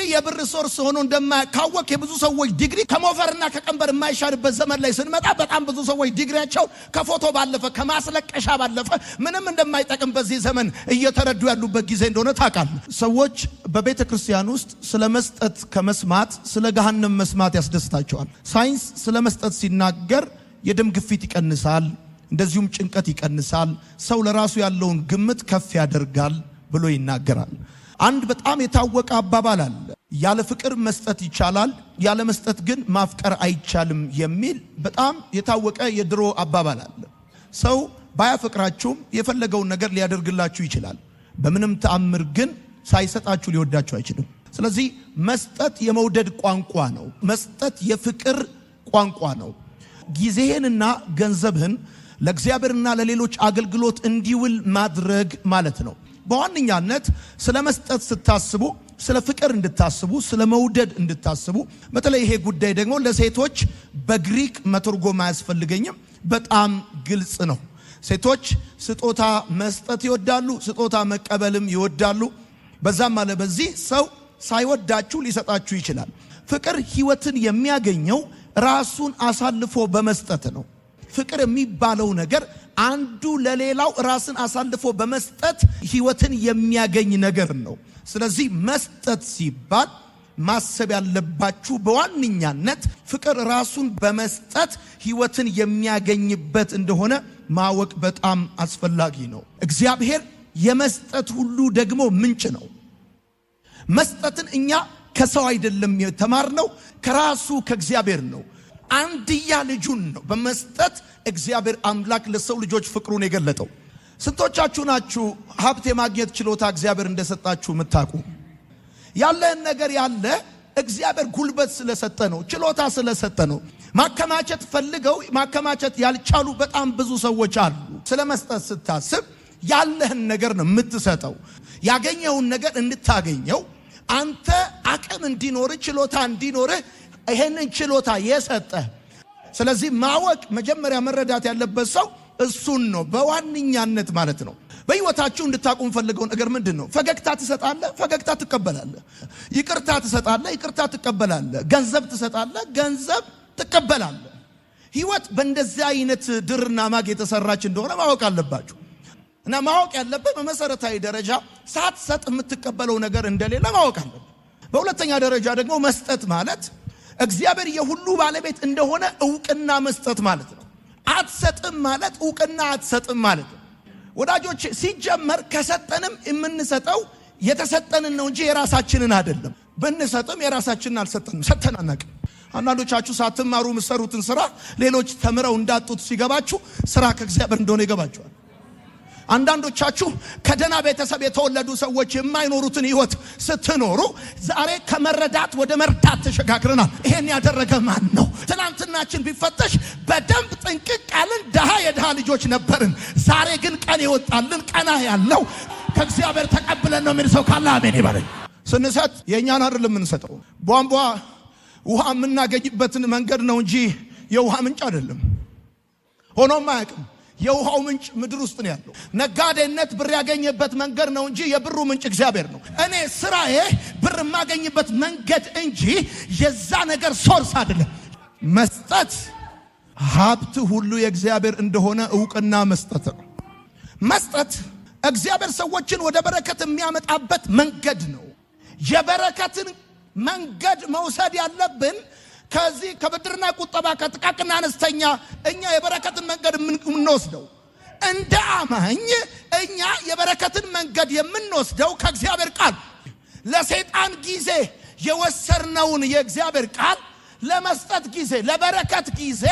የብር source ሆኖ እንደማይታወቅ፣ የብዙ ሰዎች ዲግሪ ከሞፈርና ከቀንበር የማይሻልበት ዘመን ላይ ስንመጣ፣ በጣም ብዙ ሰዎች ዲግሪያቸው ከፎቶ ባለፈ፣ ከማስለቀሻ ባለፈ ምንም እንደማይጠቅም በዚህ ዘመን እየተረዱ ያሉበት ጊዜ እንደሆነ ታውቃለህ። ሰዎች በቤተ ክርስቲያን ውስጥ ስለ መስጠት ከመስማት ስለ ገሃነም መስማት ያስደስታቸዋል። ሳይንስ ስለ መስጠት ሲናገር የደም ግፊት ይቀንሳል፣ እንደዚሁም ጭንቀት ይቀንሳል፣ ሰው ለራሱ ያለውን ግምት ከፍ ያደርጋል ብሎ ይናገራል። አንድ በጣም የታወቀ አባባል አለ። ያለ ፍቅር መስጠት ይቻላል፣ ያለ መስጠት ግን ማፍቀር አይቻልም የሚል በጣም የታወቀ የድሮ አባባል አለ። ሰው ባያፈቅራችሁም የፈለገውን ነገር ሊያደርግላችሁ ይችላል። በምንም ተአምር ግን ሳይሰጣችሁ ሊወዳችሁ አይችልም። ስለዚህ መስጠት የመውደድ ቋንቋ ነው። መስጠት የፍቅር ቋንቋ ነው። ጊዜህንና ገንዘብህን ለእግዚአብሔርና ለሌሎች አገልግሎት እንዲውል ማድረግ ማለት ነው። በዋነኛነት ስለ መስጠት ስታስቡ ስለ ፍቅር እንድታስቡ፣ ስለ መውደድ እንድታስቡ። በተለይ ይሄ ጉዳይ ደግሞ ለሴቶች በግሪክ መተርጎም አያስፈልገኝም፣ በጣም ግልጽ ነው። ሴቶች ስጦታ መስጠት ይወዳሉ፣ ስጦታ መቀበልም ይወዳሉ። በዛም አለ በዚህ ሰው ሳይወዳችሁ ሊሰጣችሁ ይችላል። ፍቅር ሕይወትን የሚያገኘው ራሱን አሳልፎ በመስጠት ነው። ፍቅር የሚባለው ነገር አንዱ ለሌላው ራስን አሳልፎ በመስጠት ሕይወትን የሚያገኝ ነገር ነው። ስለዚህ መስጠት ሲባል ማሰብ ያለባችሁ በዋነኛነት ፍቅር ራሱን በመስጠት ሕይወትን የሚያገኝበት እንደሆነ ማወቅ በጣም አስፈላጊ ነው። እግዚአብሔር የመስጠት ሁሉ ደግሞ ምንጭ ነው። መስጠትን እኛ ከሰው አይደለም የተማርነው፣ ከራሱ ከእግዚአብሔር ነው። አንድያ ልጁን ነው በመስጠት እግዚአብሔር አምላክ ለሰው ልጆች ፍቅሩን የገለጠው። ስንቶቻችሁ ናችሁ ሀብት የማግኘት ችሎታ እግዚአብሔር እንደሰጣችሁ የምታውቁ? ያለህን ነገር ያለ እግዚአብሔር ጉልበት ስለሰጠ ነው፣ ችሎታ ስለሰጠ ነው። ማከማቸት ፈልገው ማከማቸት ያልቻሉ በጣም ብዙ ሰዎች አሉ። ስለ መስጠት ስታስብ ያለህን ነገር ነው የምትሰጠው። ያገኘውን ነገር እንድታገኘው አንተ አቅም እንዲኖርህ፣ ችሎታ እንዲኖርህ ይሄንን ችሎታ የሰጠህ። ስለዚህ ማወቅ፣ መጀመሪያ መረዳት ያለበት ሰው እሱን ነው በዋነኛነት ማለት ነው። በሕይወታችሁ እንድታቁ የምፈልገው ነገር ምንድን ነው? ፈገግታ ትሰጣለህ፣ ፈገግታ ትቀበላለህ። ይቅርታ ትሰጣለህ፣ ይቅርታ ትቀበላለህ። ገንዘብ ትሰጣለህ፣ ገንዘብ ትቀበላለህ። ሕይወት በእንደዚህ አይነት ድርና ማግ የተሰራች እንደሆነ ማወቅ አለባችሁ። እና ማወቅ ያለብህ በመሰረታዊ ደረጃ ሳትሰጥ የምትቀበለው ነገር እንደሌለ ማወቅ አለብህ። በሁለተኛ ደረጃ ደግሞ መስጠት ማለት እግዚአብሔር የሁሉ ባለቤት እንደሆነ እውቅና መስጠት ማለት ነው። አትሰጥም ማለት እውቅና አትሰጥም ማለት ነው። ወዳጆች፣ ሲጀመር ከሰጠንም የምንሰጠው የተሰጠንን ነው እንጂ የራሳችንን አይደለም። ብንሰጥም የራሳችንን አልሰጠንም፣ ሰጥተን አናውቅም። አንዳንዶቻችሁ ሳትማሩ የምትሰሩትን ስራ ሌሎች ተምረው እንዳጡት ሲገባችሁ ስራ ከእግዚአብሔር እንደሆነ ይገባችኋል። አንዳንዶቻችሁ ከደህና ቤተሰብ የተወለዱ ሰዎች የማይኖሩትን ህይወት ስትኖሩ ዛሬ ከመረዳት ወደ መርዳት ተሸጋግረናል። ይሄን ያደረገ ማን ነው? ትናንትናችን ቢፈተሽ በደንብ ጥንቅቅ ያልን ድሃ የድሃ ልጆች ነበርን። ዛሬ ግን ቀን የወጣልን፣ ቀና ያለው ከእግዚአብሔር ተቀብለን ነው የሚል ሰው ካለ አሜን ይበለኝ። ስንሰጥ የእኛን አይደለም የምንሰጠው። ቧንቧ ውሃ የምናገኝበትን መንገድ ነው እንጂ የውሃ ምንጭ አይደለም። ሆኖም አያውቅም። የውሃው ምንጭ ምድር ውስጥ ነው ያለው። ነጋዴነት ብር ያገኘበት መንገድ ነው እንጂ የብሩ ምንጭ እግዚአብሔር ነው። እኔ ስራዬ ብር የማገኝበት መንገድ እንጂ የዛ ነገር source አይደለም። መስጠት ሀብት ሁሉ የእግዚአብሔር እንደሆነ እውቅና መስጠት ነው። መስጠት እግዚአብሔር ሰዎችን ወደ በረከት የሚያመጣበት መንገድ ነው። የበረከትን መንገድ መውሰድ ያለብን ከዚህ ከብድርና ቁጠባ፣ ከጥቃቅና አነስተኛ እኛ የበረከትን መንገድ የምንወስደው፣ እንደ አማኝ እኛ የበረከትን መንገድ የምንወስደው ከእግዚአብሔር ቃል፣ ለሰይጣን ጊዜ የወሰድነውን የእግዚአብሔር ቃል ለመስጠት ጊዜ፣ ለበረከት ጊዜ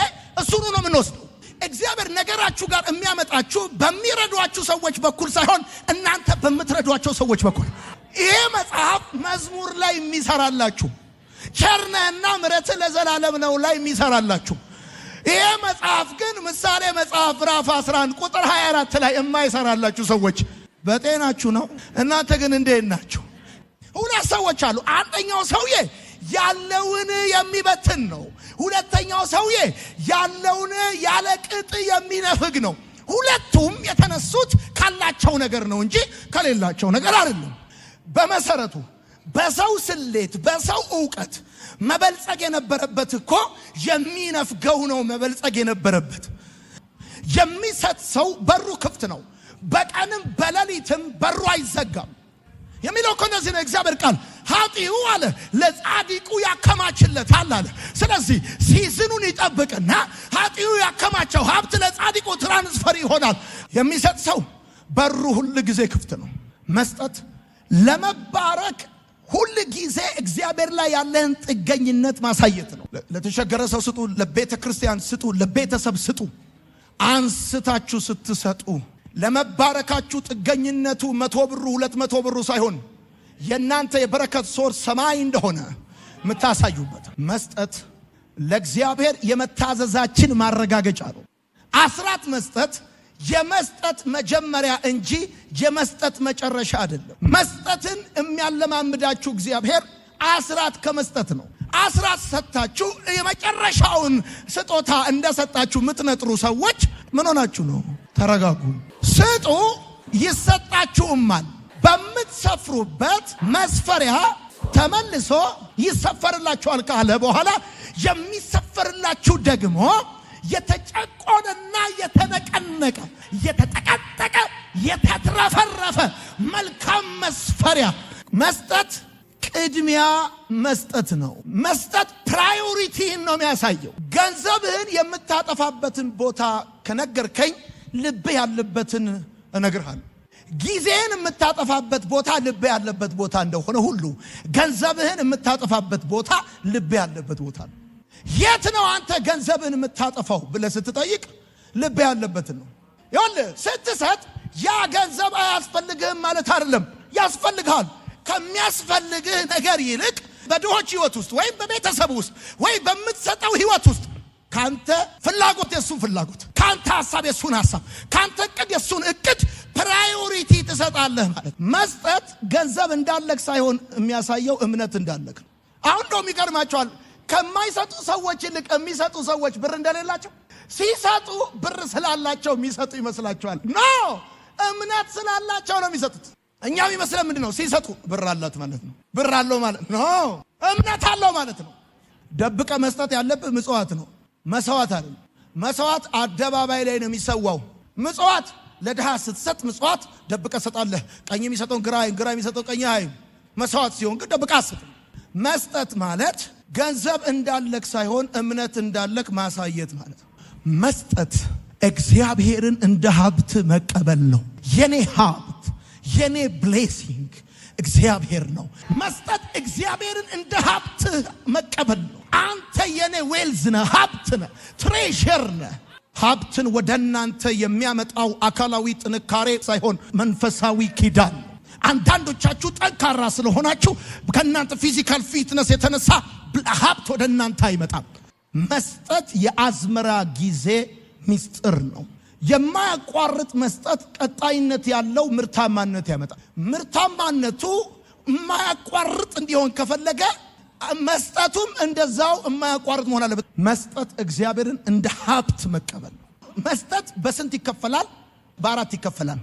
እሱኑ ነው የምንወስደው። እግዚአብሔር ነገራችሁ ጋር የሚያመጣችሁ በሚረዷችሁ ሰዎች በኩል ሳይሆን እናንተ በምትረዷቸው ሰዎች በኩል። ይሄ መጽሐፍ መዝሙር ላይ የሚሰራላችሁ፣ ቸርነህና ምሕረትህ ለዘላለም ነው ላይ የሚሰራላችሁ፣ ይሄ መጽሐፍ ግን ምሳሌ መጽሐፍ ምዕራፍ 11 ቁጥር 24 ላይ የማይሰራላችሁ ሰዎች በጤናችሁ ነው። እናንተ ግን እንዴት ናችሁ? ሁለት ሰዎች አሉ። አንደኛው ሰውዬ ያለውን የሚበትን ነው። ሁለተኛው ሰውዬ ያለውን ያለ ቅጥ የሚነፍግ ነው። ሁለቱም የተነሱት ካላቸው ነገር ነው እንጂ ከሌላቸው ነገር አይደለም። በመሰረቱ በሰው ስሌት በሰው እውቀት መበልጸግ የነበረበት እኮ የሚነፍገው ነው መበልጸግ የነበረበት። የሚሰጥ ሰው በሩ ክፍት ነው፣ በቀንም በሌሊትም በሩ አይዘጋም የሚለው እኮ እንደዚህ ነው እግዚአብሔር ቃል። ኃጢኡ አለ ለጻድቁ ያከማችለታል አለ። ስለዚህ season ኑን ይጠብቅና ኃጢኡ ያከማቸው ሀብት ለጻድቁ transfer ይሆናል። የሚሰጥ ሰው በሩ ሁል ጊዜ ክፍት ነው። መስጠት ለመባረክ ሁል ጊዜ እግዚአብሔር ላይ ያለህን ጥገኝነት ማሳየት ነው። ለተቸገረ ሰው ስጡ፣ ለቤተ ክርስቲያን ስጡ፣ ለቤተሰብ ስጡ። አንስታችሁ ስትሰጡ ለመባረካችሁ ጥገኝነቱ 100 ብሩ 200 ብሩ ሳይሆን የእናንተ የበረከት source ሰማይ እንደሆነ የምታሳዩበት። መስጠት ለእግዚአብሔር የመታዘዛችን ማረጋገጫ ነው። አስራት መስጠት የመስጠት መጀመሪያ እንጂ የመስጠት መጨረሻ አይደለም። መስጠትን የሚያለማምዳችሁ እግዚአብሔር አስራት ከመስጠት ነው። አስራት ሰጥታችሁ የመጨረሻውን ስጦታ እንደሰጣችሁ የምትነጥሩ ሰዎች ምን ሆናችሁ ነው? ተረጋጉ። ስጡ ይሰጣችሁማል፣ በምትሰፍሩበት መስፈሪያ ተመልሶ ይሰፈርላችኋል ካለ በኋላ የሚሰፈርላችሁ ደግሞ የተጨቆነና የተነቀነቀ የተጠቀጠቀ የተትረፈረፈ መልካም መስፈሪያ። መስጠት ቅድሚያ መስጠት ነው። መስጠት priority ህን ነው የሚያሳየው። ገንዘብህን የምታጠፋበትን ቦታ ከነገርከኝ ልብህ ያለበትን እነግርሃለሁ። ጊዜህን የምታጠፋበት ቦታ ልብህ ያለበት ቦታ እንደሆነ ሁሉ ገንዘብህን የምታጠፋበት ቦታ ልብህ ያለበት ቦታ ነው። የት ነው አንተ ገንዘብህን የምታጠፋው ብለህ ስትጠይቅ ልብህ ያለበትን ነው። ይኸውልህ ስትሰጥ ያ ገንዘብ አያስፈልግህም ማለት አይደለም፣ ያስፈልግሃል። ከሚያስፈልግህ ነገር ይልቅ በድሆች ህይወት ውስጥ ወይም በቤተሰብ ውስጥ ወይም በምትሰጠው ህይወት ውስጥ ካንተ ፍላጎት የሱን ፍላጎት፣ ካንተ ሀሳብ የሱን ሀሳብ፣ ካንተ እቅድ የሱን እቅድ priority ትሰጣለህ ማለት። መስጠት ገንዘብ እንዳለክ ሳይሆን የሚያሳየው እምነት እንዳለክ ነው። አሁን እንደውም ይገርማቸዋል። ከማይሰጡ ሰዎች ይልቅ የሚሰጡ ሰዎች ብር እንደሌላቸው፣ ሲሰጡ ብር ስላላቸው የሚሰጡ ይመስላቸዋል። No፣ እምነት ስላላቸው ነው የሚሰጡት። እኛ የሚመስለን ምንድን ነው? ሲሰጡ ብር አላት ማለት ነው። ብር አለው ማለት no፣ እምነት አለው ማለት ነው። ደብቀ መስጠት ያለብህ ምጽዋት ነው፣ መሰዋት አይደለም። መሰዋት አደባባይ ላይ ነው የሚሰዋው። ምጽዋት ለድሃ ስትሰጥ ምጽዋት ደብቀ ሰጣለህ። ቀኝ የሚሰጠውን ግራ፣ ግራ የሚሰጠው ቀኝ አይም። መሰዋት ሲሆን ግን ደብቀ አትሰጥም። መስጠት ማለት ገንዘብ እንዳለክ ሳይሆን እምነት እንዳለክ ማሳየት ማለት ነው። መስጠት እግዚአብሔርን እንደ ሀብት መቀበል ነው። የኔ ሀብት የኔ blessing እግዚአብሔር ነው። መስጠት እግዚአብሔርን እንደ ሀብት መቀበል ነው። አንተ የኔ wealth ነህ፣ ሀብት ነህ፣ treasure ነህ። ሀብትን ወደ እናንተ የሚያመጣው አካላዊ ጥንካሬ ሳይሆን መንፈሳዊ ኪዳን ነው። አንዳንዶቻችሁ ጠንካራ ስለሆናችሁ ከእናንተ physical fitness የተነሳ ሀብት ወደ እናንተ አይመጣም። መስጠት የአዝመራ ጊዜ ሚስጥር ነው። የማያቋርጥ መስጠት ቀጣይነት ያለው ምርታማነት ያመጣል። ምርታማነቱ የማያቋርጥ እንዲሆን ከፈለገ መስጠቱም እንደዛው የማያቋርጥ መሆን አለበት። መስጠት እግዚአብሔርን እንደ ሀብት መቀበል ነው። መስጠት በስንት ይከፈላል? በአራት ይከፈላል።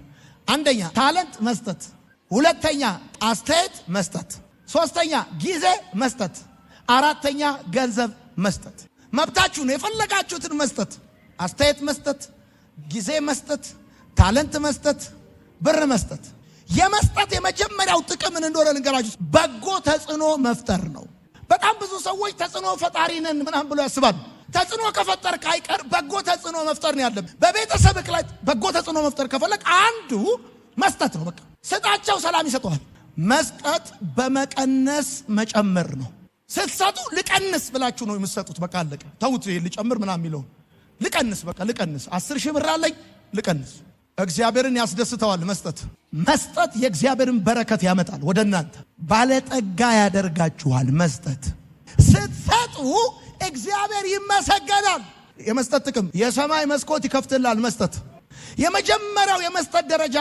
አንደኛ talent መስጠት፣ ሁለተኛ አስተያየት መስጠት፣ ሶስተኛ ጊዜ መስጠት፣ አራተኛ ገንዘብ መስጠት። መብታችሁ ነው የፈለጋችሁትን መስጠት። አስተያየት መስጠት፣ ጊዜ መስጠት፣ talent መስጠት፣ ብር መስጠት። የመስጠት የመጀመሪያው ጥቅም ምን እንደሆነ ልንገራችሁ፣ በጎ ተጽዕኖ መፍጠር ነው። በጣም ብዙ ሰዎች ተጽዕኖ ፈጣሪ ነን ምናምን ብሎ ያስባሉ። ተጽዕኖ ከፈጠርክ አይቀር በጎ ተጽዕኖ መፍጠር ነው ያለብህ። በቤተሰብህ ላይ በጎ ተጽዕኖ መፍጠር ከፈለግ አንዱ መስጠት ነው። በቃ ስጣቸው፣ ሰላም ይሰጠዋል። መስጠት በመቀነስ መጨመር ነው። ስትሰጡ ልቀንስ ብላችሁ ነው የምትሰጡት። በቃ አለቀ። ተውት፣ ልጨምር ምናምን የሚለውን ልቀንስ፣ በቃ ልቀንስ። 10,000 ብር አለኝ ልቀንስ። እግዚአብሔርን ያስደስተዋል መስጠት። መስጠት የእግዚአብሔርን በረከት ያመጣል ወደ እናንተ፣ ባለጠጋ ያደርጋችኋል። መስጠት ስትሰጡ እግዚአብሔር ይመሰገናል። የመስጠት ጥቅም የሰማይ መስኮት ይከፍትላል። መስጠት የመጀመሪያው የመስጠት ደረጃ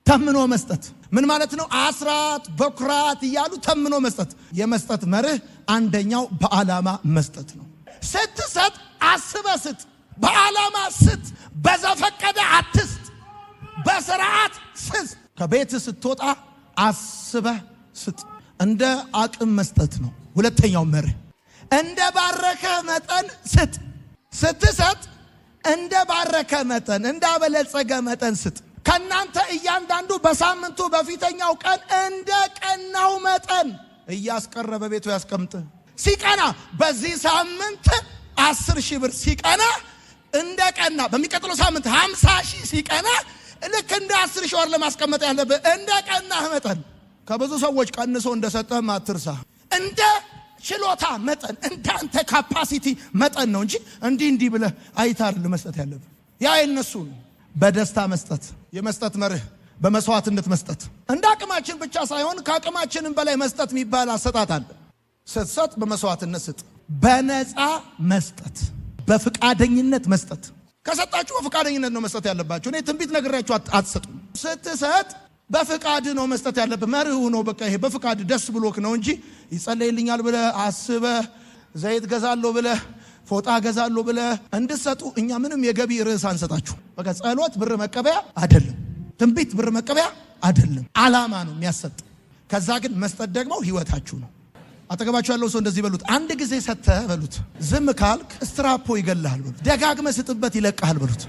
ተምኖ መስጠት ምን ማለት ነው? አስራት በኩራት እያሉ ተምኖ መስጠት። የመስጠት መርህ አንደኛው በዓላማ መስጠት ነው። ስትሰጥ አስበህ ስጥ፣ በዓላማ ስጥ፣ በዘፈቀደ አትስጥ፣ በስርዓት ስጥ። ከቤት ስትወጣ አስበህ ስጥ። እንደ አቅም መስጠት ነው። ሁለተኛው መርህ እንደ ባረከ መጠን ስጥ። ስትሰጥ እንደ ባረከ መጠን፣ እንዳበለጸገ መጠን ስጥ። ከናንተ እያንዳንዱ በሳምንቱ በፊተኛው ቀን እንደ ቀናው መጠን እያስቀረ በቤቱ ያስቀምጥ። ሲቀና በዚህ ሳምንት 10,000 ብር ሲቀና፣ እንደ ቀና በሚቀጥለው ሳምንት 50,000 ሲቀና፣ ልክ እንደ 10,000 ወር ለማስቀመጥ ያለብህ እንደ ቀናህ መጠን። ከብዙ ሰዎች ቀንሶ እንደሰጠህም አትርሳ። እንደ ችሎታ መጠን፣ እንደ አንተ capacity መጠን ነው እንጂ እንዲህ እንዲህ ብለህ አይታር መስጠት ያለብህ ያ የነሱ ነው። በደስታ መስጠት፣ የመስጠት መርህ በመስዋዕትነት መስጠት። እንደ አቅማችን ብቻ ሳይሆን ከአቅማችንም በላይ መስጠት የሚባል አሰጣጥ አለ። ስትሰጥ በመስዋዕትነት ስጥ። በነፃ መስጠት፣ በፍቃደኝነት መስጠት። ከሰጣችሁ በፍቃደኝነት ነው መስጠት ያለባችሁ። እኔ ትንቢት ነግሬያችሁ አትሰጡም። ስትሰጥ በፍቃድ ነው መስጠት ያለብህ። መርሁ ነው በቃ። ይሄ በፍቃድ ደስ ብሎክ ነው እንጂ ይጸለይልኛል ብለህ አስበህ፣ ዘይት ገዛለሁ ብለህ፣ ፎጣ ገዛለሁ ብለህ እንድትሰጡ እኛ ምንም የገቢ ርዕስ አንሰጣችሁ። በቃ ጸሎት ብር መቀበያ አይደለም። ትንቢት ብር መቀበያ አይደለም። ዓላማ ነው የሚያሰጥ። ከዛ ግን መስጠት ደግሞ ህይወታችሁ ነው። አጠገባችሁ ያለው ሰው እንደዚህ በሉት፣ አንድ ጊዜ ሰጥተህ በሉት፣ ዝም ካልክ ስትራፖ ይገልሃል በሉት፣ ደጋግመህ ስጥበት ይለቅሃል በሉት።